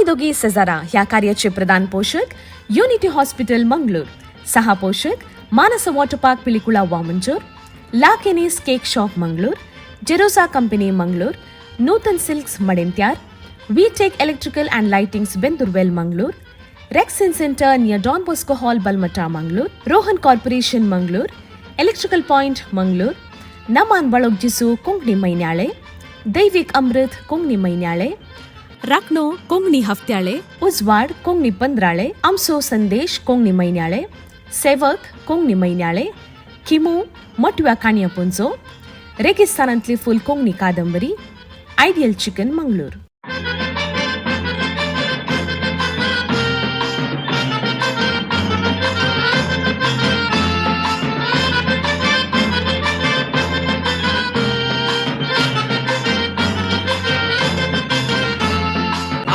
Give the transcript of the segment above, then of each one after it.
दोगी सेजारा ह्या कार्याचे प्रधान पोशक युनिटी हॉस्पिटल मंगळूर, सहा पोशक Manasa water park Pilikula Vamanjoor, La Kenny's cake shop Mangalore, Jerosa company Mangalore, Nutan silks Madantyar, V Tech electrical and lightings Bendoorwell Mangalore, Rexin centre near Don Bosco hall Balmatta Mangalore, Rohan corporation Mangalore, electrical point Mangalore, Naman Balogjisu Konkani Mainyale, Daivik Amrit Konkani Mainyale, Rakhno Konkani Haftyale, Ujwad Konkani Pandrale, Amso Sandesh Konkani Mainyale, Sevak Konkani Mainyale, Khimu Matव्या काणया पुंजो, रेगिस्तानांतली फूल कोंकणी कादंबरी, ideal chicken Mangalore.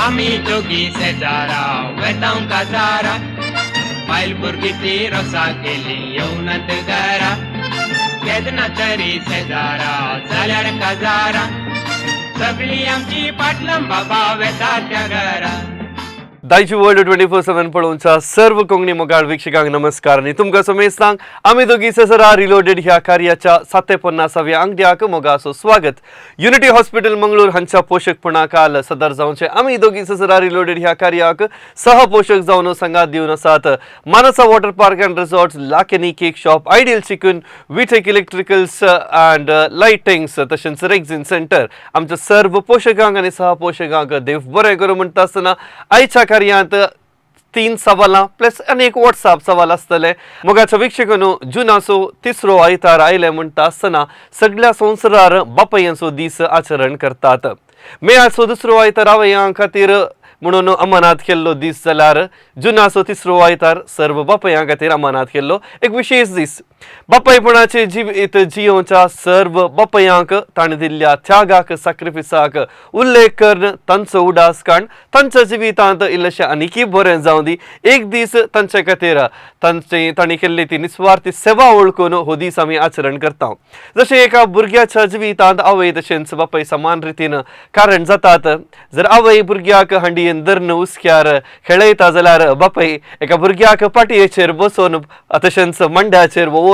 आमी दोगी शेजारा वेतांव काजारा, बायल भुरगीं ती रोसा केली येवनात घरा. केन्ना तरी शेजारा जाल्यार काजारा, सगळी आमची पाटलां बाबा वेता त्या घरा. दायजी वर्ल्ड 24/7 पळोवच्या सर्व कोंकणी मोगाळ वीक्षकांक नमस्कार आनी तुमकां समेस्तांक आमी दोगी सेजारा रिलोडेड ह्या कार्याच्या 57व्या आंगड्याक मोगाचो स्वागत. युनिटी हॉस्पिटल मंगळूर हांच्या पोशकपणा काल सदर जावचे आमी दोगी सेजारा रिलोडेड ह्या कार्याक सहपोशक जावन संगात दिवन आसात Manasa water park and resort, Lakhani cake shop, ideal chicken, V Tech electricals and lightings तशेंच रेक्झिन सेंटर. आमच्या सर्व पोशकांक आनी सहपोशकांक देव बरें करूं म्हणटा आसतना आयच्या कार्यांत 3 सवालां प्लस आनी एक वॉट्सअप सवाल आसतलें. मोगाच्या वीक्षकांनो, जुनाचो तिसरो आयतार आयले म्हणटा आसतना सगळ्या संवसारार बापायांचो दीस आचरण करतात. मेयाचो दुसरो आयतार आवयां खातीर म्हणून अमानात केल्लो दीस जाल्यार जुनाचो तिसरो आयतार सर्व बापायां खातीर अमानात केल्लो एक विशेष दीस. बापायपणाचे जिवीत जियोवच्या सर्व बापायांक ताणें दिल्ल्या त्यागाक, सॅक्रिफिसाक उल्लेख करून तांचो उडास काण तांच्या जिवितांत इल्लेशें आनीकय बरें जावं दी, एक दीस तांचे खातीर तांचे तांणी केल्ली ती निस्वार्थी सेवा वळखून हो दीस आमी आचरण करता. जशें एका भुरग्याच्या जिवितांत आवय तशेंच बापाय समान रितीन कारण जातात. जर आवय भुरग्याक हांडयेन धरून हुस्क्यार खेळयता जाल्यार बापाय एका भुरग्याक पाटयेचेर बसोवन तशेंच मांड्याचेर वोवन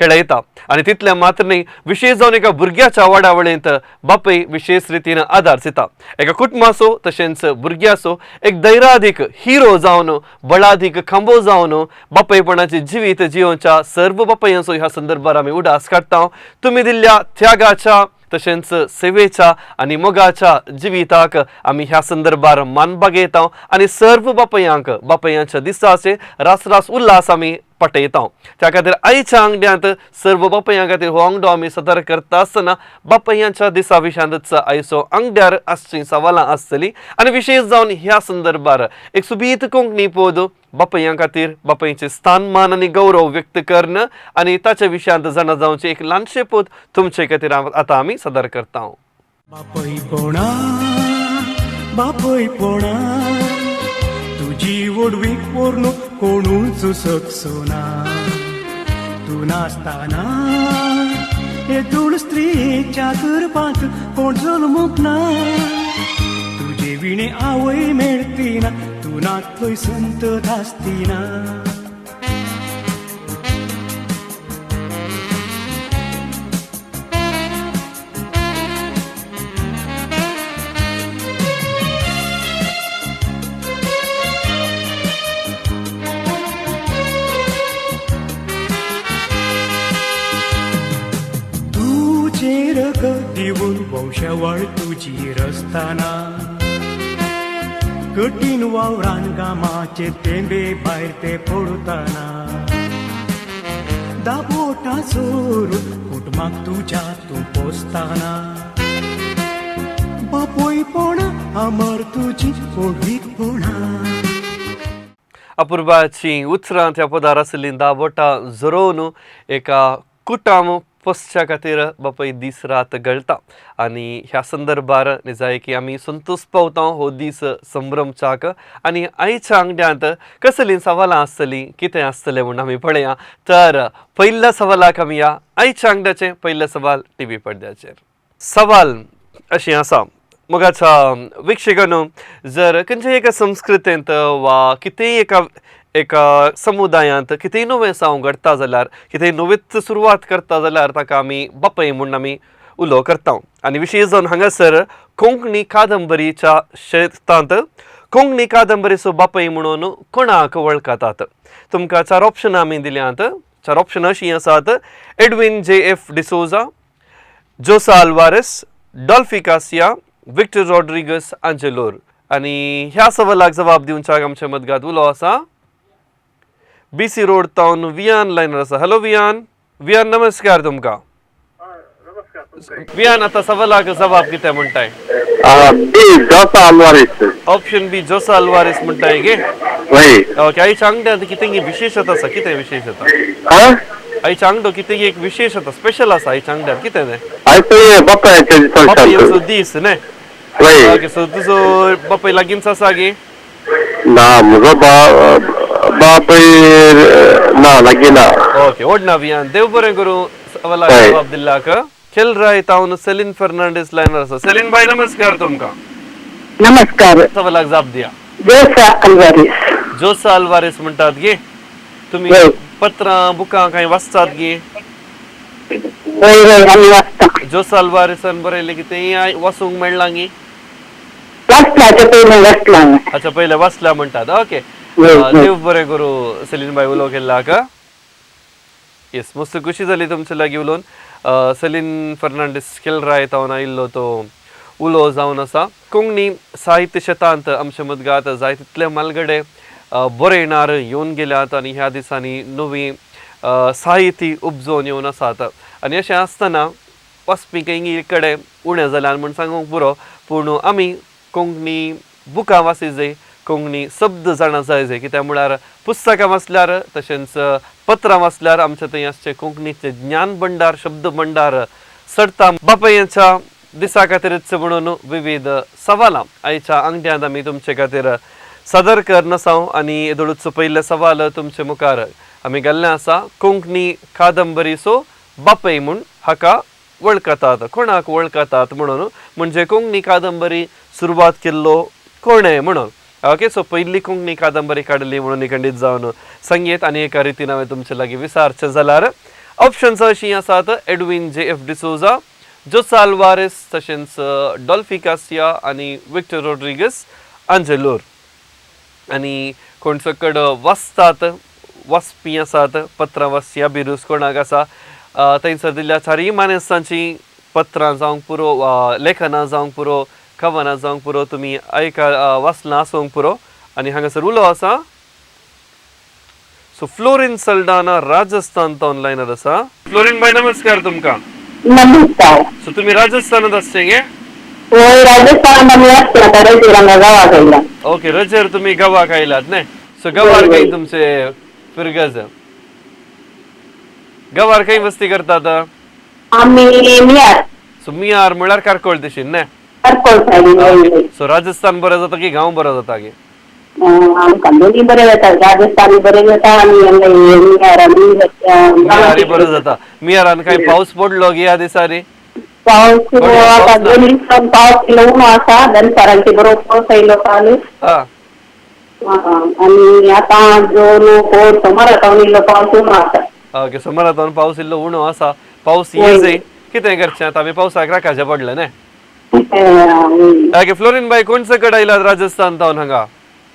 खेळयता. आनी तितलें मात्र न्ही, विशेष जावन एका भुरग्याच्या वाडावळींत बापाय विशेष रितीन आदार दिता. एका कुटुंबाचो तशेंच भुरग्याचो एक धैर्याधीक हिरो जावन, बळाधीक खांबो जावन बापायपणाचे जिवीत जियोवच्या सर्व बापायांचो ह्या संदर्भार आमी उडास काडटा. तुमी दिल्ल्या त्यागाच्या तशेंच सेवेच्या आनी मोगाच्या जिविताक आमी ह्या संदर्भार मान बागयता आनी सर्व बापायांक बापायांच्या दिसाचे रास रास उल्हास आमी पटयता. त्या खातीर आयच्या आंगड्यांत सर्व बापायां खातीर हो आंगडो आमी सदर करता आसतना बापायांच्या दिसा विशांतच आयचो आंगड्यार आसचीं सवालां आसतलीं आनी विशेष जावन ह्या संदर्भार एक सुबीत कोंकणी पद बापायां खातीर बापायचें स्थानमान आनी गौरव व्यक्त कर्ण आनी ताच्या विशयांत जाणा जावचें एक ल्हानशें पद तुमचे खातीर आतां आमी सदर करता. बापयपणा बापयपणा तुजी व्हडवीक व्हरून कोणूच सकचो ना. तूं नासतना हे धूळ स्त्रीच्या गर्भांत कोण जल्मूंक ना. तुजे विणे आवय मेळती ना, तूं नातलोय संत आसती ना. तुजेर दिवन वंशवळ तुजी रसतना, कठीण वावरान गामाचे तेंबे भायर ते पडताना, दाबोटां चोरून कुटुंबाक तुज्या तूं पोसताना, बापोयपणा अमर तुजी व्हडवीकपणा. अपुर्बाची उतरां त्या पदार आशिल्लीं दाबोटां झरोवन एका कुटाम पोसच्या खातीर बापाय दीस रात गळटा आनी ह्या संदर्भार निजाय की आमी संतोष पावता हो दीस संभ्रमच्याक. आनी आयच्या आंगड्यांत कसलीं सवालां आसतलीं, कितें आसतलें म्हूण आमी पळया. तर पयल्या सवालाक आमी या. आयच्या आंगड्याचें पयलें सवाल टी व्ही पडद्याचेर. सवाल अशें आसा, मोगाच्या वीक्षकांनो, जर खंयच्याय एका संस्कृतेंत वा कितेंय एका एका समुदायांत कितेंय नवें सावं घडटा जाल्यार, कितेंय नवीच सुरवात करता जाल्यार ताका आमी बापय म्हूण आमी उलो करता. आनी विशेश जावन हांगासर कोंकणी कादंबरीच्या शेतांत कोंकणी कादंबरीचो बापय म्हणून कोणाक वळखतात? तुमकां चार ऑप्शनां आमी दिल्यांत. चार ऑप्शनां अशीं आसात: Edwin J F D'Souza, Josa Alvares, Dolphy Cassia, Victor Rodrigues Angelor. आनी ह्या सवालाक जबाब दिवच्याक आमच्या मदगात उलो आसा बीसी रोड तावन वियान लायनर आसा. हॅलो वियान. वियान, नमस्कार तुमकां. वियान, आतां सवालाक जबाब कितें म्हणटाय? बी, जोसा अल्वारीस. ऑप्शन बी, जोसा अल्वारीस म्हणटाय गे? वय. ओके. आयच्या आंगड्यांत कितें विशेशता आसा? कितें विशेशता? हा. आयच्या आंगडो कितें एक विशेशता स्पेशल आसा आयच्या आंगड्यार? कितें तें? आयज बापायचे. बापायचो दीस न्ही? वय. ओके, सो तुजो बापाय लागींच आसा गे? ना, म्हजो बापय ना, लागीं ना. ओके, ओडना वियान, देव बरें करूं सवालाक जबाब दिल्ल्याक. केलराय तावन सेलीन फर्नांडीस लायनर आसा. सेलीन बाय, नमस्कार तुमकां. नमस्कार. सवालाक जाप दिया. जोसा अल्वारीस. जोसा अल्वारीस म्हणटात गे तुमी? हय. पत्रां बुकां कांय वाचतात गे? वय वय, आमी वाचता. जोसा अल्वारीसान बरयलें कितें वाचूंक मेळ्ळां गी? वाचला, ते पयलें वाचलां हांवें. अच्छा, पयलें वाचला म्हणटात. ओके. हय, हय. देव बरें करूं सेलीन बाय उलो केल्ल्याक. येस, मस्त खुशी जाली तुमचे लागीं उलोवन. सेलीन फर्नांडीस केलराय तावन आयिल्लो तो उलो जावन आसा. कोंकणी साहित्य शेतांत आमच्या मदगात जाय तितले म्हालगडे बरयणार येवन गेल्यात आनी ह्या दिसांनी नवी साहित्य उपजोवन येवन आसात. आनी अशें आसतना वाचपी खंय कडेन उणें जाल्यान म्हूण सांगूंक पुरो, पूण आमी कोंकणी बुकां वाची जाय, कोंकणी शब्द जाणा जाय जाय. कित्याक म्हळ्यार पुस्तकां वाचल्यार तशेंच पत्रां वाचल्यार आमच्या थंय आसचें कोंकणीचें ज्ञान भंडार, शब्द भंडार चडटा. बापायच्या दिसा खातीरच म्हणून विविध सवालां आयच्या आंगड्यांत आमी तुमचे खातीर सादर करनासाव. आनी येदोळूच पयलें सवाल तुमचे मुखार आमी घाल्लें आसा: कोंकणी कादंबरीचो बापय म्हूण हाका वळखतात, कोणाक वळखतात म्हणून, म्हणजे कोंकणी कादंबरी सुरवात केल्लो कोणें म्हणून. ओके, सो पयली कोंकणी कादंबरी काडली म्हणून खंडीत जावन संगीत. आनी एका रितीन हांवें तुमचे लागीं विचारचें जाल्यार ऑप्शन्स अशीं आसात: एडवीन जे एफ डिसोजा, जोसा अल्वारेस, तशेंच डॉल्फी कासिया आनी विक्टर रोड्रिगस आंजेलोर. आनी कोण सकड वाचतात, वाचपी आसात, पत्रां वाचची अभिरूच कोणाक आसा, थंयसर दिल्ल्या चारय मानेस्तांची पत्रां जावंक पुरो वा लेखनां जावंक पुरो, कवनां जावंक पुरो, तुमी आयका वाचलां आसूंक पुरो. आनी हांगासर उलो आसा. सो फ्लोरीन सल्डाना राजस्थान तो ऑनलायनार आसा. फ्लोरीन बाय, नमस्कार तुमकां. नमस्कार. सो तुमी राजस्थानांत आसचे गे? वय, राजस्थानात आमी वाचता, आतां रजेर हांगा गांवाक आयला. ओके, रजेर तुमी गांवाक आयलात न्ही? सो गांवार खंय तुमचे फिरगज? गांवार खंय वस्ती करतात? आमी मियार. सो मियार म्हळ्यार कारकोळ दिशीन न्ही? कारकोळ सायडीन, वय वय. सो राजस्थान बरें जाता की गांव बरो जाता गे? आमकां दोनी बरें जाता, राजस्थानी बरें जाता आनी हांगा मियार आनी मियारी बरो जाता. मियारान काय पावस पडलो गे ह्या दिसांनी? पावस आतां 2 दिसान पावस इल्लो उणो आसा. दनपारांचे बरो पावस आयलो काल. आनी आतां दोन फोर सोमारा सावन इल्लो पावस उणो आसा. ओके, सोमारा सावन पावस इल्लो उणो आसा. पावस ये जाय. कितें करचें आतां, आमी पावसाक राखाचें पडलें न्ही? ओके, फ्लोरीन बाय, कोण सकट आयलात राजस्थान तावन हांगा?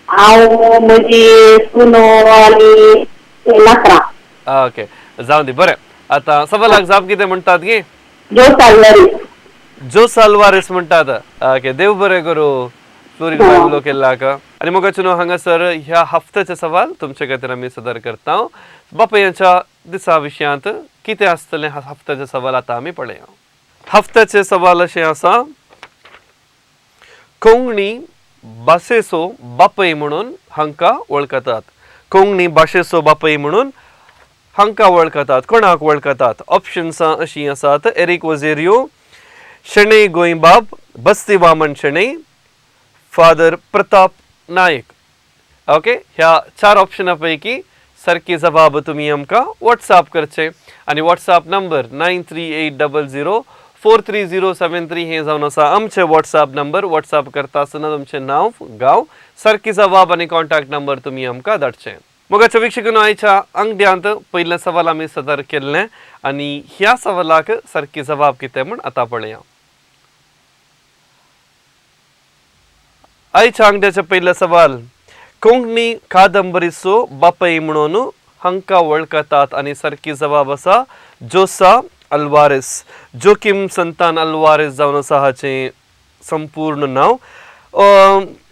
हांव, म्हजी सुनो आनी नातरां. ओके, जावं दी, बरें. आतां सवालाक जाप कितें म्हणटात गे? जोस आल्वारीस. जोस अल्वारेस म्हणटात. ओके, देव बरें करूं फ्लोरीन बाय उलो केल्ल्याक. आनी मोगाचो, हांगासर ह्या हफ्त्याचे सवाल तुमचे खातीर आमी सादर करता. बापायांच्या दिसा विशयांत कितें आसतलें हफ्त्याचे सवाल, आतां आमी पळया. हफ्त्याचे सवाल अशें आसा: कोंकणी भाशेचो बापय म्हणून हांकां वळखतात. कोंकणी भाशेचो बापय म्हणून हांकां वळखतात, कोणाक वळखतात? ऑप्शन्सां अशीं आसात: एरीक वझेरियो, शणै गोंयबाब, बस्ती वामन शणै, फादर प्रताप नायक. ओके, ह्या चार ऑप्शना पैकी सारकी जबाब तुमी आमकां वॉट्सॅप करचे आनी WhatsApp number 93800 43073 हें जावन आसा आमचें वॉट्सएप नंबर. वॉट्सएप करता आसतना तुमचें नांव, गांव, सारकी जबाब आनी कॉन्टॅक्ट नंबर तुमी आमकां धाडचें. मोगाच्या वीक्षकांनो, आयच्या अंगड्यांत पयलें सवाल आमी सदर केल्लें आनी ह्या सवालाक सारकी जबाब कितें म्हूण आतां पळया. आयच्या आंगड्याचें पयलें सवाल, कोंकणी कादंबरीचो बापय म्हणून हांकां वळखतात आनी सारकी जबाब आसा जोसा अल्वारेस. जोकीम संतान अल्वारेस जावन आसा हाचें संपूर्ण नांव.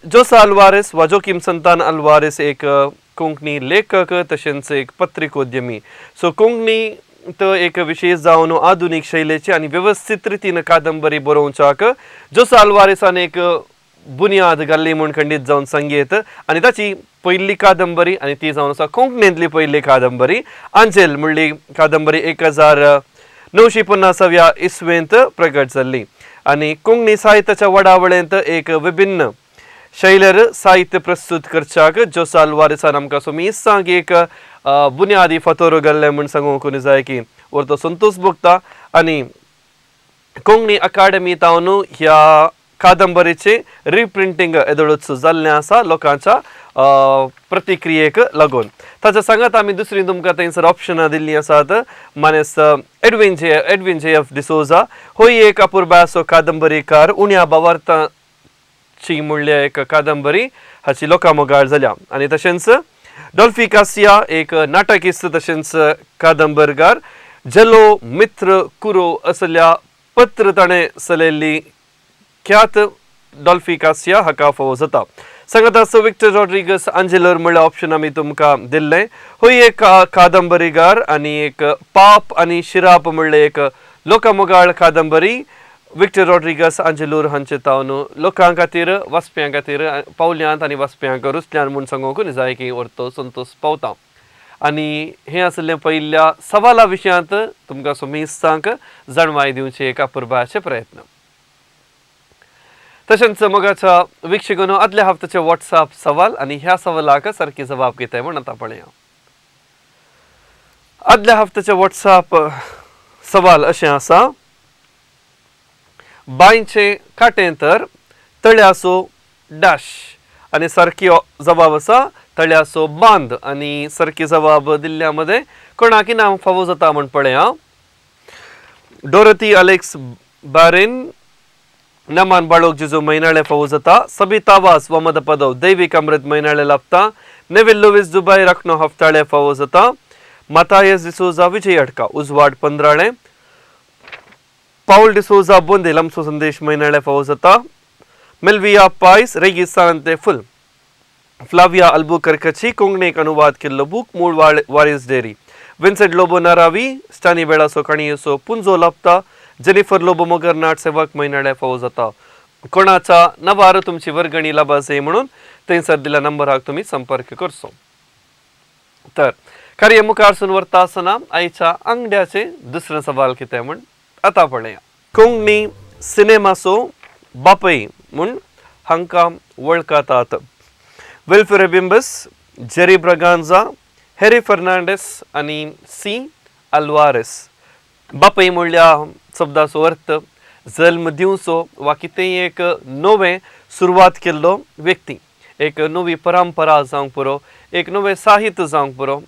जोसा अल्वारेस वा जोकीम संतान अल्वारेस एक कोंकणी लेखक तशेंच एक पत्रिकोद्यमी. सो कोंकणी तो एक विशेष जावन आधुनीक शैलीची आनी वेवस्थीत रितीन कादंबरी बरोवच्याक जोसा अल्वारेसान एक बुन्याद घाल्ली म्हूण खंडीत जावन सांगयेत आनी ताची पयली कादंबरी आनी ती जावन आसा कोंकणींतली पयली कादंबरी आंजेल म्हणली कादंबरी 1950व्या इसवेंत प्रगट जाल्ली आनी कोंकणी साहित्याच्या वडावळेंत एक विभिन्न शैलर साहित्य प्रस्तुत करच्याक जोसा अल्वारेसान आमकां सोमिसांक एक बुन्यादी फातोर घाल्लें म्हूण सांगूंक जाय की वरतो संतोश भोगता. आनी कोंकणी अकाडमी तावन ह्या कादंबरीचें रिप्रिंटींग येदोळूच जाल्लें आसा लोकांच्या प्रतिक्रियेक लागून. ताच्या सांगात आमी दुसरी तुमकां थंयसर ऑप्शनां दिल्लीं आसात. मानेस्त एडविन जे एफ डिसोजा होय एक अपुरबायेचो कादंबरीकार, उण्या भावार्थाची म्हणल्या एक कादंबरी हाची लोकां मोगाळ जाल्या. आनी तशेंच डॉल्फी कासिया एक नाटकिस्त तशेंच कादंबरकार, जेलो मित्र कुरो असल्या पत्र ताणें चलयल्ली ख्यात डॉल्फी कासिया हाका फावो जाता. सांगत आसा विक्टर रॉड्रिगस आंजेलर म्हणल्यार ऑप्शन आमी तुमकां दिल्लें. होय एक कादंबरीकार आनी एक पाप आनी शिराप म्हणलें एक लोकामोगाळ कादंबरी विक्टर रॉड्रिगस आंजेलूर हांचे तावन लोकां खातीर, वाचप्यां खातीर पावल्यांत आनी वाचप्यांक रुचल्यान म्हूण सांगूंक जाय की वरतो संतोश पावता. आनी हें आसलें पयल्या सवाला विशयांत तुमकां सोमिसांक जाणवाय दिवचे एक अपुरबायेचे प्रयत्न. तशेंच मोगाच्या वीक्षकांनो, आदल्या हफ्त्याचे वॉट्सएप सवाल आनी ह्या सवालाक सारकी जबाब कितें म्हूण आतां पळया. आदल्या हफ्त्याचे वॉट्सएप सवाल अशें आसा, बांयचें काटें तर तळ्याचो डॅश आनी सारकी जबाब आसा तळ्याचो बांद. आनी सारकी जबाब दिल्ल्या मदें कोणाक इनाम फावो जाता म्हूण पळया. डोरती अलेक्स बारेन, नमान बाळोक जिजो म्हयनाळे फावो जाता. सबिता वास वमद पदव दैवीक अमृत म्हयनाळे लाभता. नेविल लुवीस दुबाय राखणो हफ्ताळे फावो जाता. मातायस डिसोजा विजय अडका उजवाड पंदराळे. पावल डिसोजा बोंदेल आमचो संदेश म्हयनाळे फावो जाता. मेल्विया पायस रेगिस्तान फुल. फ्लाविया अल्बुकर्कची कोंकणीक अनुवाद केल्लो बूक मूळ वारीस डेरी. विन्सेंट लोबो नारावी स्टानी वेळाचो काणयेचो पुंजो लाभता. जेनिफर लोबो मोगरनाट सेवक म्हयनाळे फावो जाता. कोणाच्या नवार तुमची वर्गणी लाभाचे म्हणून थंयसर दिल्या नंबराक तुमी संपर्क करचो. तर कार्य मुखार व्हरता आसतना आयच्या आंगड्याचें दुसरें सवाल कितें म्हूण आतां पळया. कोंकणी सिनेमाचो बापय म्हूण हांकां वळखतात Wilfred Bimbas, Jerry Braganza, Harry Fernandes आनी सी अल्वारेस. बापय म्हणल्या शब्दाचो अर्थ जल्म दिवचो वा कितेंय एक नवें सुरवात केल्लो व्यक्ती, एक नवी परंपरा जावंक पुरो, एक नवें साहित्य जावंक पुरो,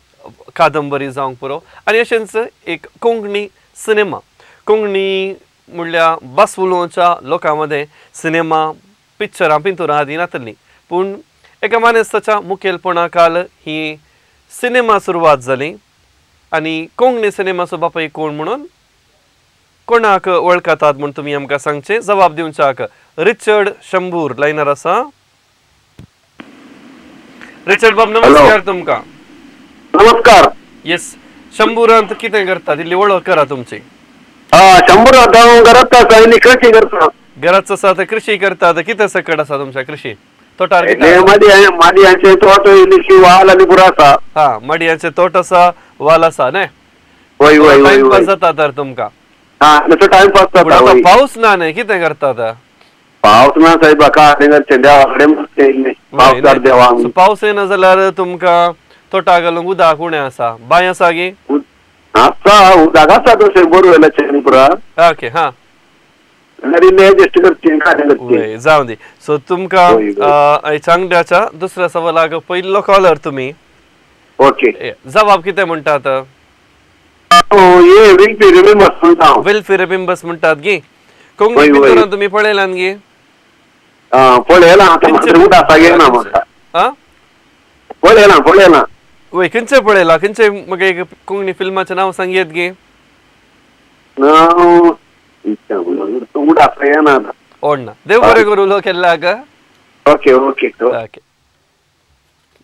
कादंबरी जावंक पुरो आनी अशेंच एक कोंकणी सिनेमा. कोंकणी म्हणल्यार भास उलोवच्या लोकां मदें सिनेमा पिक्चरां पिंतुरां आदी नातलीं, पूण एका मानेस्ताच्या मुखेलपणा खाल ही सिनेमा सुरवात जाली. आनी कोंकणी सिनेमाचो बापाय कोण म्हणून कोणाक वळखतात म्हूण तुमी आमकां सांगचें. जबाब दिवच्याक रिचर्ड शंभूर लायनार आसा. रिचर्ड बाब नमस्कार तुमकां. नमस्कार. येस, शंभूरांत कितें करतात इल्ली वळख करा तुमची. हा, शंभूरांत हांव घरांत आसा आनी कृषी करता. घराच आसा तर कृषी करतात. कितें सकट आसा तुमच्या कृषी तोटार कितें आसा? माडयांचे तोट इल्लीशी वाल आनी पुरो आसा. हा, माडयांचे तोट आसा, वाल आसा न्ही? वय वय वय. टायमपास वय जाता तर तुमकां. हा, तसो टायमपास पूण जाता. आतां वय. पावस ना न्ही, कितें करतात? पावस ना साहेब, काडे देवा कडेन पावस न्ही? देवा. सो पावस येना जाल्यार तुमकां तोटा घालूंक उदक उणें आसा. बांय आसा गी? आसा, उदक आसा तशें बोरवेलाचें पुरा. ओके, हा. जाल्यार इल्लें एडजस्ट करचें, कार्य करचें. वय, जावं दी. सो तुमकां वय, वय. आयच्या आंगड्याच्या दुसऱ्या सवालाक पयलो कॉलर तुमी. ओके. जबाब कितें म्हणटात? ये विल्फी रिमेंबर्स म्हणटा हांव. वेलफेर बिंबस म्हणटात गी? कोंकणी वय, वय. पिक्चरां तुमी पळयलान गी? पळयलां आतां, म्हाका उडासा येना म्हाका. आ पळयलां, पळयलां. वय, खंयचें पळयलां? खंयचें म्हाका एक कोंकणी फिल्माचें नांव सांगयेत गी? नांव उडासा येना आतां. ओडना. देव बरें करूं उलो केल्ल्याक. Okay okay. Okay,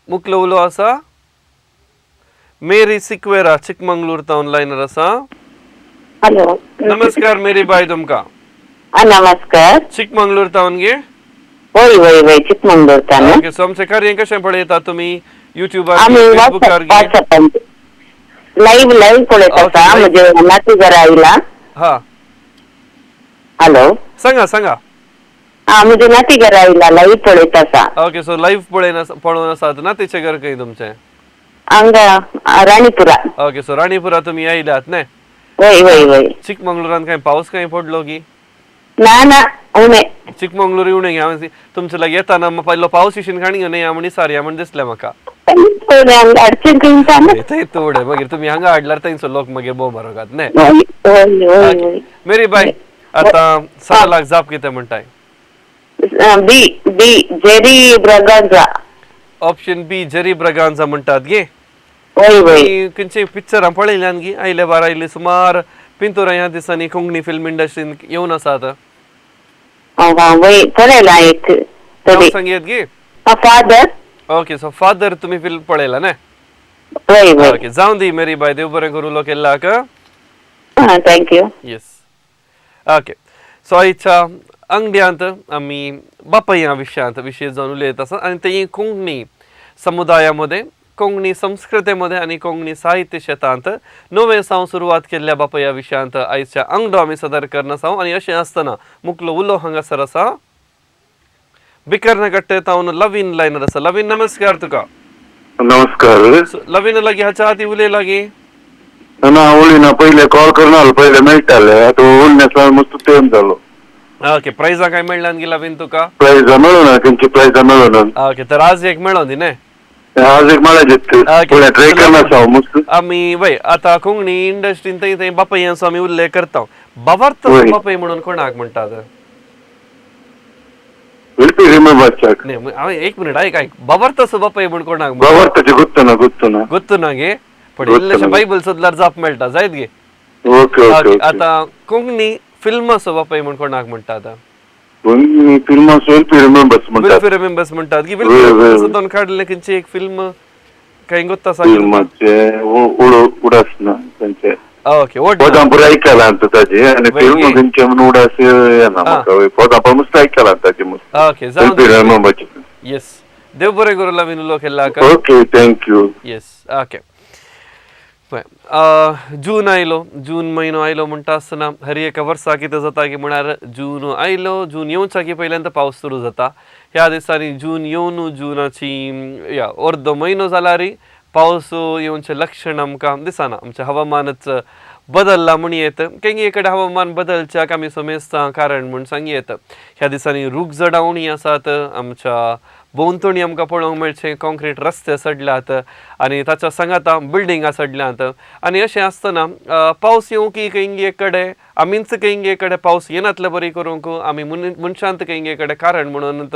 मुकलो उलो आसा मेरी सिक्वेरा, चिकमंगलूर तावन लायनर आसा. हॅलो. नमस्कार मेरी बाय तुमकां. नमस्कार. चिकमंगलूर तावन गे? वय वय वय, चिकमंगळूर तान. ओके, सो आमचें कार्य कशें पळयता तुमी? युट्यूबार, आमी फेसबुकार गे? व्हॉट्सअपान लाईव्ह लाईव्ह पळयता Okay, आसा. live. म्हजे नाती घरा आयला. हा. हॅलो. सांगा सांगा. हा, म्हजे नाती घरा आयला, लाईव्ह पळयता आसा. ओके, सो लाईव्ह पळयन पळोवन आसात ना? तिचें घर खंय तुमचें? हांगा राणीपुरा. ओके, सो राणीपुरा तुमी आयल्यात न्ही? वय वय वय. चिकमंगलुरान काय पावस काय पडलो की? ना ना, उणे. चिकमंगलूर येवणे हांवें तुमचे लागीं येताना पयलो पावस इशीन काणी घेवन या म्हण सारया म्हण दिसलें म्हाका. उणे हांगा हाडचें खंयच्यान. थंय थोडे मागीर तुमी हांगा हाडल्यार थंयचो लोक मागीर बोव मारोगात न्ही? वय वय वय वय. मेरी बाय, आतां सवालाक जाप कितें म्हणटाय? B B, Jerry Braganza. Option B, Jerry Braganza म्हणटात गे? वय वय. खंयची पिक्चरां पळयल्यान गी? आयले बार आयले सुमार पिंतुरां ह्या दिसांनी कोंकणी फिल्म इंडस्ट्रीन येवन आसात. वय, पळयला एक नांव तरी. सांगयेत गी? फादर. ओके, सो फादर तुमी फिल्म पळयला न्ही? वय वय. ओके, जावं दी मेरी बाय, देव बरें करूं उलो केल्ल्याक. Thank you. Yes, okay. So आयच्या अंगड्यांत आमी बापाय ह्या विशयांत विशेश जावन उलयत आसा आनी ते कोंकणी समुदाया मदें, कोंकणी संस्कृते मदें आनी कोंकणी साहित्य शेतांत नवें सावन सुरवात केल्ल्या बापाय ह्या विशयांत आयच्या अंगडो आमी सदर करना आसा. आनी अशें आसतना मुकलो उलो हांगासर आसा बिकरनकट्टे तावन लवीन लायनर आसा. लवीन, नमस्कार तुका. नमस्कार. सो, लवीन लागीं हाच्या आदी उलय लागीं? ना, उलयना. पयले कॉल करून पयले मेळटाले, आतां उलयना, मस्त तेम जालो. ओके, प्रायजां काय मेळ्ळ्यान गी लवीन तुका? प्रायजां मेळना, खंयची प्रायजां मेळना. ओके, तर आज एक मेळोन दी न्ही? आज एक मेळाचे. पळय, ट्राय करना हांव मस्त. आमी वय आतां कोंकणी इंडस्ट्रीन थंय थंय बापायांचो आमी उल्लेख करता. बाबार्थ बापाय म्हणून कोणाक म्हणटात? विल्पी रिमेंबर्साक. न्ही, हांवें एक मिनिट, आयक आयक. बाबार्थाचो बापाय म्हूण कोणाक म्हणटात? बाबर्थाचे गुत्त ना, गुत्त ना. गोत्तू ना गे? पण गोत्तू इल्लेशें ना. बायबल सोदल्यार जाप मेळटा जायत गे? Okay okay. Okay, आतां कोंकणी फिल्माचो बापाय म्हूण कोणाक म्हणटात? कोंकणी फिल्मां विल्पी रिमेंबर्स म्हणटात. विल्फी रिमेंबर्स म्हणटात की? वय, विल्फी वय, रिमेंबर्स वय. दोन काडलें खंयची एक फिल्म काय गोत्ता सांग? फिल्माचे उडास ना तांचे. ओके, ओड. पदां पुरो आयकलां ताजे आनी वय, फिल्म गे. खंयचे म्हणून उडास येना म्हाका. वय, पदां पण मस्त आयकलां ताजे मस्त. ओके, जावं. विल्पी रिमेंबर्स. येस, देव बरें करूं लवीन उलो केल्ल्याक. Okay, thank you. Yes, okay. जून आयलो, जून म्हयनो आयलो म्हणटा आसतना हर एका वर्सा कितें जाता की म्हळ्यार जून आयलो, जून येवच्या की पयल्यान पावस सुरू जाता. ह्या दिसांनी जून येवन जुनाची या अर्दो म्हयनो जाल्यार पावस येवचें लक्षण आमकां दिसना. आमचें हवामानच बदल्लां म्हण येत. केंगे कडेन हवामान बदलच्याक आमी समेस्तां कारण म्हूण सांगयेत. ह्या दिसांनी रूख झाडां उणी आसात आमच्या भोंवतणी. आमकां पळोवंक मेळचें कॉन्क्रीट रस्ते सडल्यात आनी ताच्या सांगाता बिल्डिंगां सडल्यांत. आनी अशें आसतना पावस येवंक खंय कडेन आमीच खंय कडेन पावस येनातले बरी करूंक आमी मनशांत खंय कडेन कारण म्हणून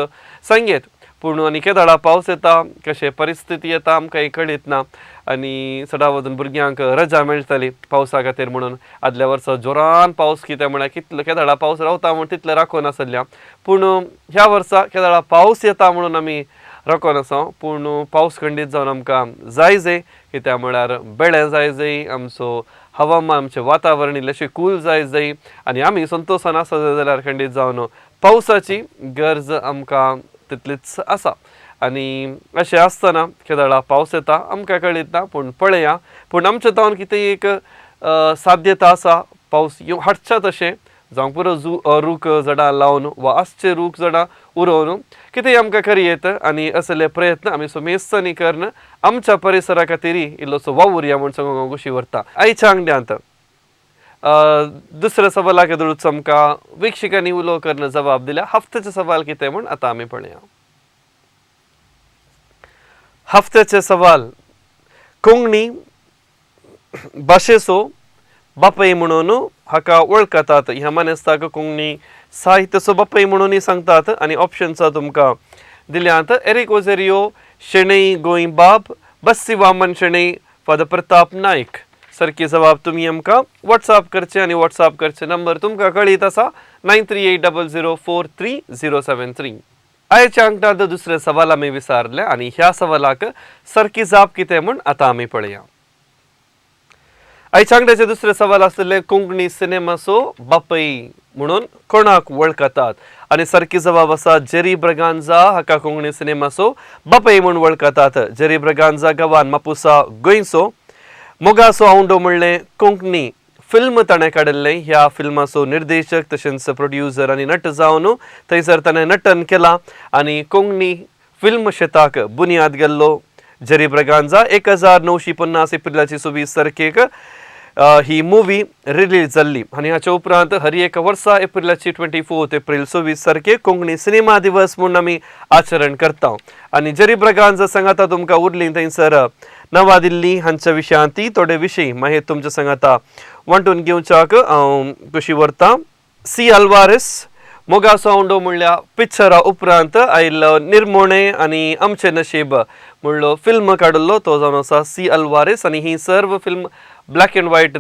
सांगयेत. पूण आनी केदाळा पावस येता, कशें परिस्थिती येता आमकां कळीत ना. आनी चडा वचून भुरग्यांक रजा मेळटली पावसा खातीर म्हणून. आदल्या वर्सा जोरान पावस कितें म्हळ्यार कितलो केदाळा पावस रावता म्हूण तितलें राखून आसल्या. पूण ह्या वर्सा केदाळा पावस येता म्हणून आमी राखून आसा. पूण पावस खंडीत जावन आमकां जाय जाय. कित्याक म्हळ्यार बेळे जाय जाय, आमचो हवामान, आमचें वातावरण इल्लेशें कूल जाय जाय आनी आमी संतोशान आसा जाल्यार खंडीत जावन पावसाची गरज आमकां तितलीच आसा. आनी अशें आसतना केदाळा पावस येता आमकां कळीत ना. पूण पळया, पूण आमच्या तावन कितें एक साध्यता आसा पावस येवं हाडच्या तशें जावंक पुरो जू रूख झाडां लावन वा आसचे रूख झाडां उरोवन कितेंय आमकां करी येत. आनी असले प्रयत्न आमी समेस्तांनी करून आमच्या परिसरा खातीर इल्लोसो वावुरया म्हूण सांगूंक हांव खुशी व्हरता. आयच्या आंगड्यांत दुसऱ्या सवालाक धरून आमकां वीक्षकांनी उलो करून जबाब दिल्या. हफ्त्याचे सवाल कितें म्हूण आतां आमी पळया. हफ्त्याचे सवाल, कोंकणी भाशेचो बापय म्हणून हाका वळखतात. ह्या मानेस्ताक कोंकणी साहित्याचो बापय म्हणूनय सांगतात आनी ऑप्शन्स तुमकां दिल्यांत. एरिक ओझेरियो, शणै गोंयबाब, बस्सी वामन शणै, फादर प्रताप नायक. सारकी जबाब तुमी आमकां वॉट्सएप करचे आनी वॉट्सएप करचे नंबर तुमकां कळीत आसा 9380043073. आयच्या अंकांत दुसरें सवाल आमी विचारलें आनी ह्या सवालाक सारकी जाप कितें म्हूण आतां आमी पळया. आयच्या आंकड्याचे दुसरे सवाल आसलें, कोंकणी सिनेमाचो बापय म्हणून कोणाक वळखतात आनी सारकी जबाब आसा जेरी ब्रगांजा हाका कोंकणी सिनेमाचो बापय म्हूण वळखतात. जेरी ब्रगांजा गवान मापुसा गोंयचो. मोगाचो आवंडो म्हणलें कोंकणी फिल्म ताणें काडिल्लें. ह्या फिल्माचो निर्देशक तशेंच प्रोड्युसर आनी नट जावन थंयसर ताणें नटन केलां आनी कोंकणी फिल्म शेताक बुन्याद गेल्लो जेरी ब्रगांजा. 1950 एप्रिलाची 26 तारखेक ही मुवी रिलीज जाल्ली आनी हाच्या उपरांत हर एक वर्सा एप्रिलाची 24 एप्रिल 26 तारखेक कोंकणी सिनेमा दिवस म्हूण आमी आचरण करता. आनी जेरी ब्रगांजा सांगाता तुमकां उरली थंयसर नवा दिल्ली हांच्या विशयांत ती थोडे विशय मागीर तुमच्या सांगाता वांटून घेवच्याक हांव कशी व्हरता. सी अल्वारेस मोगासो आवंडो म्हणल्या पिक्चरा उपरांत आयिल्लो निर्मोणे आनी आमचें नशीब म्हणलो फिल्म काडिल्लो तो जावन आसा सी अल्वारेस आनी ही सर्व फिल्म ब्लॅक एंड व्हायट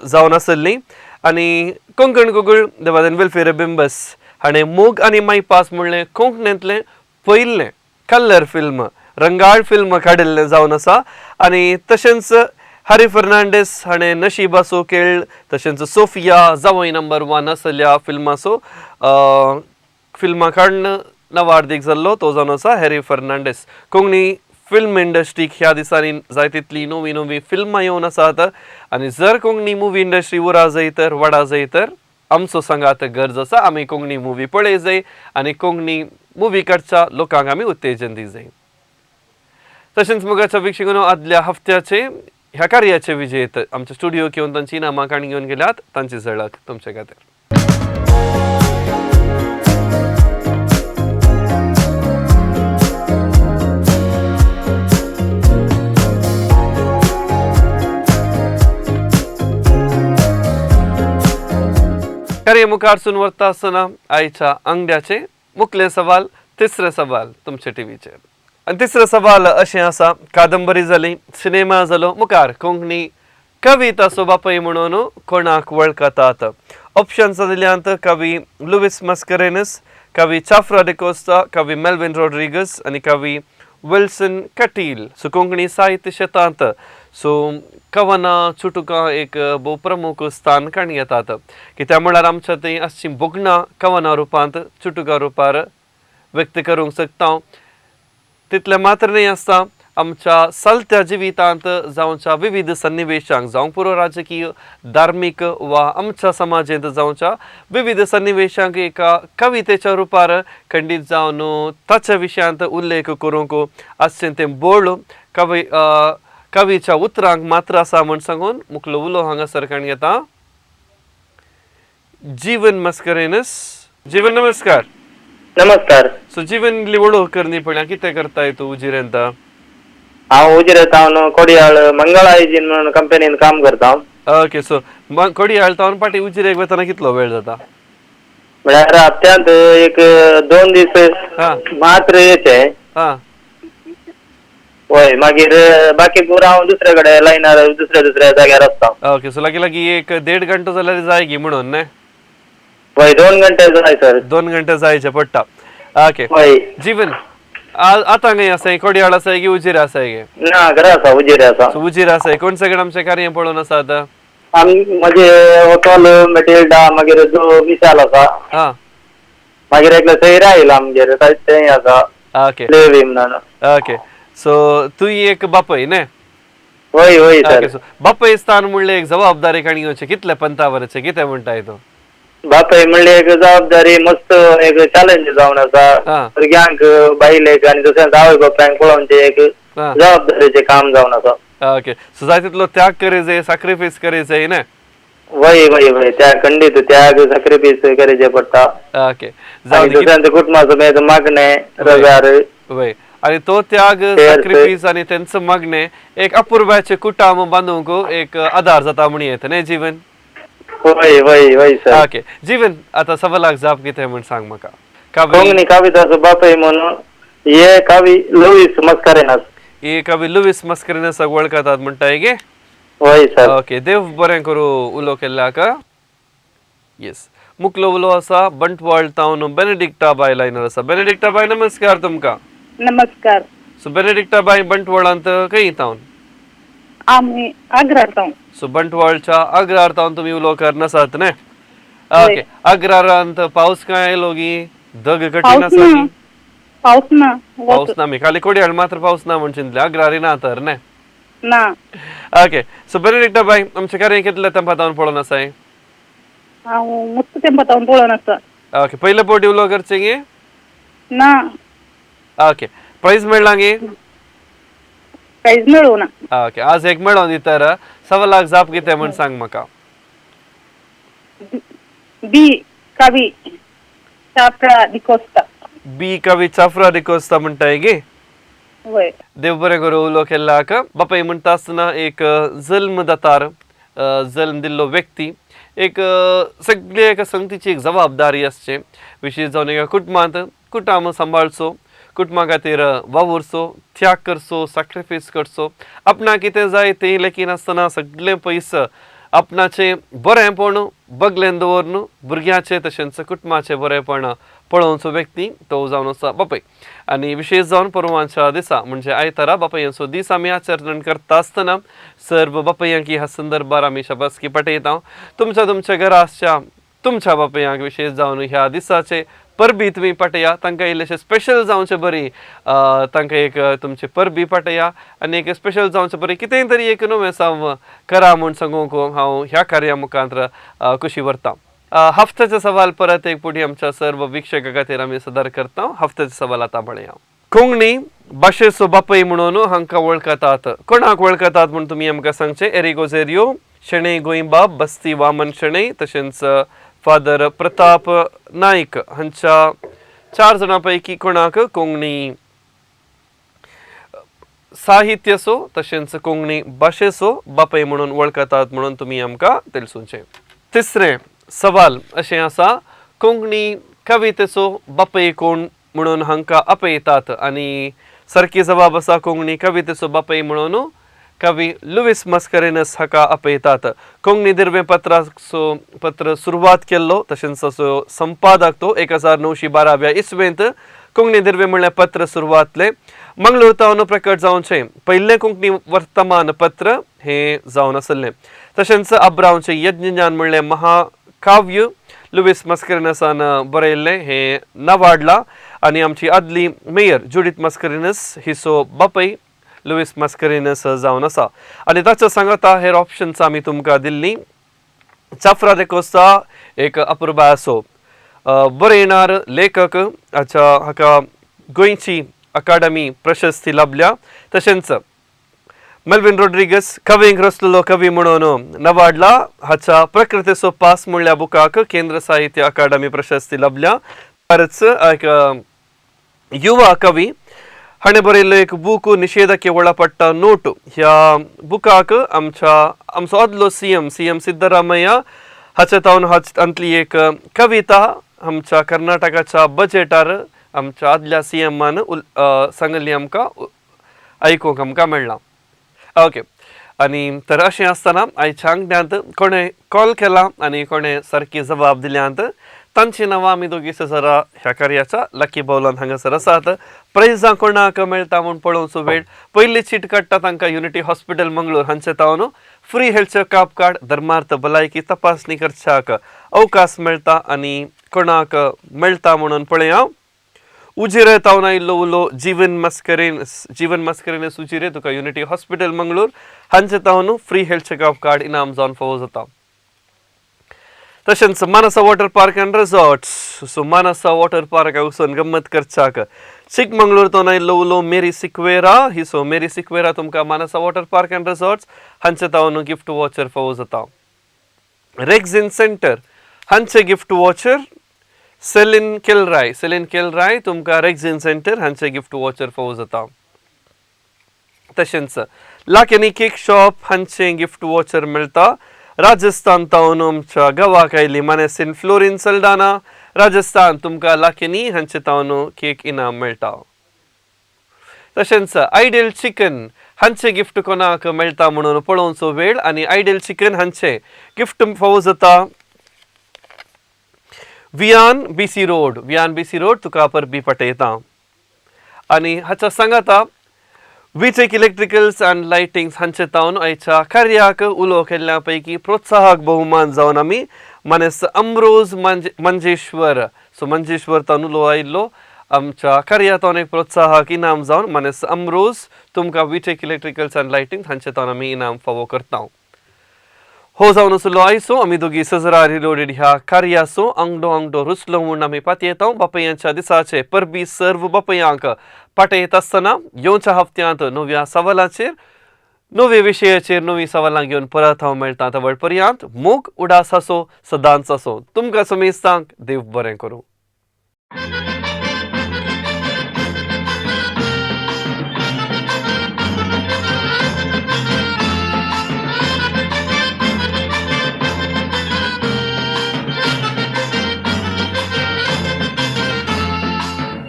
जावन आसली. आनी कोंकण गुगळ देवादन वेलफेर बिंबस हाणें मोग आनी मायपास म्हणलें कोंकणींतलें पयलें कलर फिल्म, रंगाळ फिल्म काडिल्लें जावन आसा. आनी तशेंच हरी फर्नांडीस हाणें नशिबाचो खेळ तशेंच सोफिया जावय नंबर 1 आसल्या फिल्माचो फिल्मां काडून नवार्दीक जाल्लो तो जावन आसा हॅरी फर्नांडीस. कोंकणी फिल्म इंडस्ट्रीक ह्या दिसांनी जाय तितली नवी नवी फिल्मां येवन आसात आनी जर कोंकणी मुवी इंडस्ट्री उरा जाय तर वाडा जाय तर आमचो सांगात गरज आसा. आमी कोंकणी मुवी पळय जाय आनी कोंकणी मुवी काडच्या लोकांक आमी उत्तेजन दी जाय. तशेंच मोगाच्या वीक्षकांनो, आदल्या हफ्त्याचे ह्या कार्याचे विजेत आमच्या स्टुडिओ घेवन तांची इनामां काणी घेवन गेल्यात तांची झळक तुमचे खातीर. कार्य मुखार वता आसतना आयच्या आंगड्याचे मुखले सवाल, तिसरे सवाल तुमचे टिवीचेर. आनी तिसरें सवाल अशें आसा, कादंबरी जाली, सिनेमा जालो, मुखार कोंकणी कविताचो बापय म्हणून कोणाक वळखतात? ऑप्शन्स दिल्यांत कवी लुवीस मस्करेनस, कवी चाफ्रा डिकोस्ता, कवी मेल्विन रॉड्रिगस आनी कवी विल्सन कटील. सो कोंकणी साहित्य शेतांत सो कवनां चुटुकां एक भोव प्रमुख स्थान काण घेतात. कित्याक म्हळ्यार आमच्या थंय आसचीं भोगणां कवनां रुपांत चुटुकां रुपार व्यक्त करूंक शकता. तितलें मात्र न्हय आसता, आमच्या चलत्या जिवितांत जावच्या विविध सन्निवेशांक, जावं पुरो राजकीय, धार्मीक वा आमच्या समाजेंत जावच्या विविध सन्निवेशांक एका कवितेच्या रुपार खंडीत जावन ताच्या विशयांत उल्लेख करूंक आसचें तें बोळ कवी कवीच्या उतरांक मात्र आसा म्हूण सांगून मुखलो उलो हांगासर काण घेता. जीवन मस्करेनस. जीवन नमस्कार. नमस्कार. सो जीवन इल्ली वळख करणी पडल्या, कितें करताय तूं उजिरेंत? हांव उजिरेंत हांव कोडियाळ मंगळ हायजीन म्हणून कंपनीन काम करता. ओके, सो कोडियाळ तावन पाटी उजिरेक वतना कितलो वेळ जाता? म्हळ्यार हप्त्यांत एक 2 दीस मात्र येचे. वय, मागीर बाकी पुरो हांव दुसरे कडेन लायनार दुसऱ्या दुसऱ्या जाग्यार आसता. ओके, सो लागीं लागीं एक 1.5 घंटो जाल्यार जाय गी म्हणून न्ही? वय, 2 घंटे जाय सर. 2 घंटे जायचे पडटा. ओके वय. जीवन आतां खंय आसाय? कोडियाळ आसाय की उजीर आसाय गे? ना, घरा आसा, उजीर आसा. सो उजीर आसाय. कोण सगळे आमचें कार्य पळोवन आसा आतां? म्हजे होटल मेटिल्डा, मागीर जो विशाल आसा, मागीर एकलो सैरा आयला आमगेर तेंय आसा. ओके. म्हणून. ओके, सो तूं एक बापय न्ही? वय वय सर. ओके, सो बापय स्थान म्हणलें एक जबाबदारी काणी घेवचें कितले पंतावरचें कितें म्हणटाय तूं? बापय म्हणल्यार एक जबाबदारी मस्त एक चॅलेंज जावन आसा. भुरग्यांक, बायलेक आनी तशेंच आवय बापायक पळोवचें एक जबाबदारीचें काम जावन आसा. ओके, सो जाय तितलो त्याग करी जाय, सॅक्रिफायस करी जाय न्ही? वय वय वय त्या खंडीत त्याग सॅक्रिफायस करचे पडटा. ओके, आनी दुसऱ्यांच्या कुटुंबाचो मागीर मागणें रजार. वय, आनी तो त्याग सॅक्रिफायस आनी तेंचो मागणें एक अपुरबायचें कुटुंब बांदूंक एक आदार जाता म्हण येता न्ही जीवन? वय वय वय सर. ओके जीवन, आतां सवालाक जाप कितें म्हण सांग म्हाका. कोंकणी कविताचो बापय म्हणून हे कवी लुईस मस्कारेन्हास. हे कवी लुईस मस्कारेन्हासाक वळखतात म्हणटाय गे? वय सर. ओके, देव बरें करूं उलो केल्ल्याक. येस, मुकलो उलो आसा बंटवाळ तावन बेनेडिक्टा बाय लायनर आसा. बेनेडिक्टा बाय नमस्कार तुमकां. नमस्कार. सो बेनेडिक्टा बाय बंटवाळांत खंय तावन? आमी आग्रार तावन. सो बंटवाळच्या आग्रार तावन तुमी उलो करनासात न्ही? ओके, आग्रारांत पावस काय आयलो गी? दग कठीण आसा गी? पावस ना. पावस ना, मी खाली कोडयाळ मात्र पावस ना म्हण चिंतले, आग्रारी ना तर न्ही? ना. ओके, सो बेनेडिक्टा बाय आमचें कार्य कितले तेंपा तावन पळोवन आसाय? हांव मुस्त तेंपा तावन पळोवन आसा. ओके, पयले पावटी उलो करचें गे? ना. ओके, प्रायज मेळ्ळा गे? प्रायज मेळूं ना. ओके, आज एक मेळोन दी तर. 1.25 लाख जाप कितें म्हण सांग म्हाका. बी कवी चाफ्रा डिकोस्ता. बी कवी चाफ्रा डिकोस्ता म्हणटाय गे? वय. देव बरें करूं उलो केल्ल्याक. बापाय म्हणटा आसतना एक जल्मदातार, जल्म दिल्लो व्यक्ती, एक सगळे एका संगतीची एक जबाबदारी आसची, विशेश जावन एका कुटुंबांत कुटुंब सांबाळचो, कुटुंबा खातीर वावुरचो, त्याग करचो, सॅक्रिफायस करचो, आपणाक कितें जाय तें लेखिनासतना सगळें पयस आपणाचें बरेंपण बगलेन दवरून भुरग्याचें तशेंच कुटुंबाचें बरेंपण पळोवचो व्यक्ती तो जावन आसा बापाय. आनी विशेश जावन परवांच्या दिसा म्हणजे आयतारा बापायांचो दीस आमी आचरण करता आसतना सर्व बापायांक ह्या संदर्भार आमी शाबासकी पाठयता. तुमच्या तुमच्या घरा आसच्या तुमच्या बापायांक विशेश जावन ह्या दिसाचे परबी तुमी पाठया, तांकां इल्लेशें स्पेशल जावचें बरी, तांकां एक तुमचे परबी पाठया आनी एक स्पेशल जावचें बरी कितेंय तरी एक नवें साव करा म्हूण सांगूंक हांव ह्या कार्या मुखांत खुशी व्हरतां. हफ्त्याचो सवाल परत एक पुढी आमच्या सर्व वीक्षका खातीर आमी सदर करता. हफ्त्याचो सवाल आतां पळया. कोंकणी भाशेचो बापय म्हणून हांकां वळखतात, कोणाक वळखतात म्हूण तुमी आमकां सांगचें. एरिक ओझेरियो, शणै गोंयबाब, बस्ती वामन शणै, तशेंच फादर प्रताप नायक हांच्या 4 जाणां पैकी कोणाक कोंकणी साहित्याचो तशेंच कोंकणी भाशेचो बापय म्हणून वळखतात म्हणून तुमी आमकां तेलसूचें. तिसरें सवाल अशें आसा, कोंकणी कवितेचो बापय कोण म्हणून हांकां आपयतात आनी सारकी जबाब आसा कोंकणी कवितेचो बापय म्हणून कवी लुईस मस्करेनस हाका आपयतात. कोंकणी दिर्वे पत्राचो पत्र सुरवात केल्लो तशेंच ताचो संपादक तो 1912व्या इस्वेंत कोंकणी दिर्वे म्हणल्यार पत्र सुरवातलें मंगळूर तावन प्रकट जावचें पयलें कोंकणी वर्तमान पत्र हें जावन आसलें. तशेंच अब्रांवचें यज्ञज्ञान म्हणलें महाकाव्य लुईस मस्करेनसान बरयल्लें हें नावाडलां आनी आमची आदली मेयर जुडीत मस्करेनस हिचो बापय लुईस मस्करेनस जावन आसा. आनी ताच्या सांगाता हेर ऑप्शन्स आमी तुमकां दिल्लीं. चाफ्रा देकोस्ता एक अपुरबाय आसो बरयणार लेखक, हाच्या हाका गोंयची अकादमी प्रशस्ती लाभल्या. तशेंच मेल्विन रोड्रिगस कवींक रचलेलो कवी म्हणून नवाडला, हाच्या प्रकृतीचो पास म्हणल्या बुकाक केंद्र साहित्य अकादमी प्रशस्ती लाभल्या. परच एक युवा कवी हाणें बरयल्लो एक बूक निशेधाक वळपट्टा नोट ह्या बुकाक आमच्या आमचो आदलो सी एम सिद्धरामय्या हाच्या तावन हांतली एक कविता आमच्या कर्नाटकाच्या बजेटार आमच्या आदल्या सी एमान सांगल्ली आमकां आयकूंक आमकां मेळ्ळां. ओके, आनी तर अशें आसतना आयच्या आंगड्यांत कोणें कॉल केला आनी कोणें सारकी जबाब दिल्यांत तांची नांवां आमी दोगी सजरा ह्या कार्याच्या लकी बावलान हांगासर आसात. प्रायजां कोणाक मेळटा म्हूण पळोवचो वेळ. पयली चीट काडटा तांकां युनिटी हॉस्पिटल मंगळूर हांचे तावन फ्री हेल्थ चॅकअप कार्ड, धर्मार्थ भलायकी तपासणी करच्याक अवकाश मेळटा आनी कोणाक मेळटा म्हणून पळया. उजिरे तावन आयिल्लो उलो जीवन मस्करेनस उजिरे तुका युनिटी हॉस्पिटल मंगळूर हांचे तावन फ्री हेल्थ चॅकअप कार्ड इनाम जावन फावो जाता. तशेंच Manasa water park and resorts, so Manasa water park वचून गम्मत करच्याक चिकमंगळूर तो आयिल्लो उलो मेरी सिक्वेरा ही, सो मेरी सिक्वेरा तुमकां Manasa water park and resorts हांचे तावन गिफ्ट वॉचर फावो जाता. रेक्झिन सेंटर हांचे गिफ्ट वॉचर सेलीन केलराय. सेलीन केलराय, तुमकां रेक्झिन सेंटर हांचे गिफ्ट वॉचर फावो जाता. तशेंच लाकेनी केक शॉप हांचे गिफ्ट वॉचर मेळटा. राजस्थान तावन आमच्या गांवाक आयली मानेसिन फ्लोरीन सल्डाना, राजस्थान, तुमकां लाकेनी हांचे तावन केक इनाम मेळटा. तशेंच आयडियल चिकन हांचे गिफ्ट कोणाक मेळटा म्हणून पळोवचो वेळ आनी आयडियल चिकन हांचे गिफ्ट फावो जाता Viaan BC road. Viaan BC road, तुका परबी पटयता. आनी हाच्या सांगाता विटेक इलेक्ट्रिकल्स अँड लायटिंग्स हांचे तावन आयच्या कार्याक उलो केल्ल्या पैकी प्रोत्साहक बहुमान जावन आमी मानेस्त अम्रोज मंजेश्वर. सो मंजेश्वर तावन उलो आयिल्लो, आमच्या कार्या तावन एक प्रोत्साहक इनाम जावन मानेस्त अम्रोज, तुमकां विटेक इलेक्ट्रिकल्स अँड लायटिंग्स हांचे तावन आमी इनाम फावो करता. हो जावन आसलो आयचो आमी दोगी सजरा रिलोडेड ह्या कार्याचो आंगडो. आंगडो रुचलो म्हूण आमी पातयेता. बापयांच्या दिसाचे परबी सर्व बापयांक पाटयत आसतना येवच्या हप्त्यांत नव्या सवालाचेर, नवे विशयाचेर नवी सवालां घेवन परत हांव मेळटा. तवळ पर्यंत मोग उडास आसो, सदांच आसो. तुमकां समेस्तांक देव बरें करूं.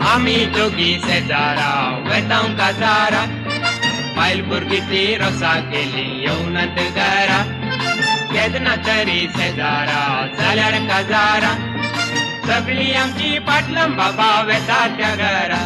आमी दोगी शेजारा वेतांव काजारा, बायल भुरगीं ती रोसा केली येवनात घरा. केन्ना तरी शेजारा जाल्यार काजारा, सगळीं आमची पाटलां बाबा वेता त्या घरा.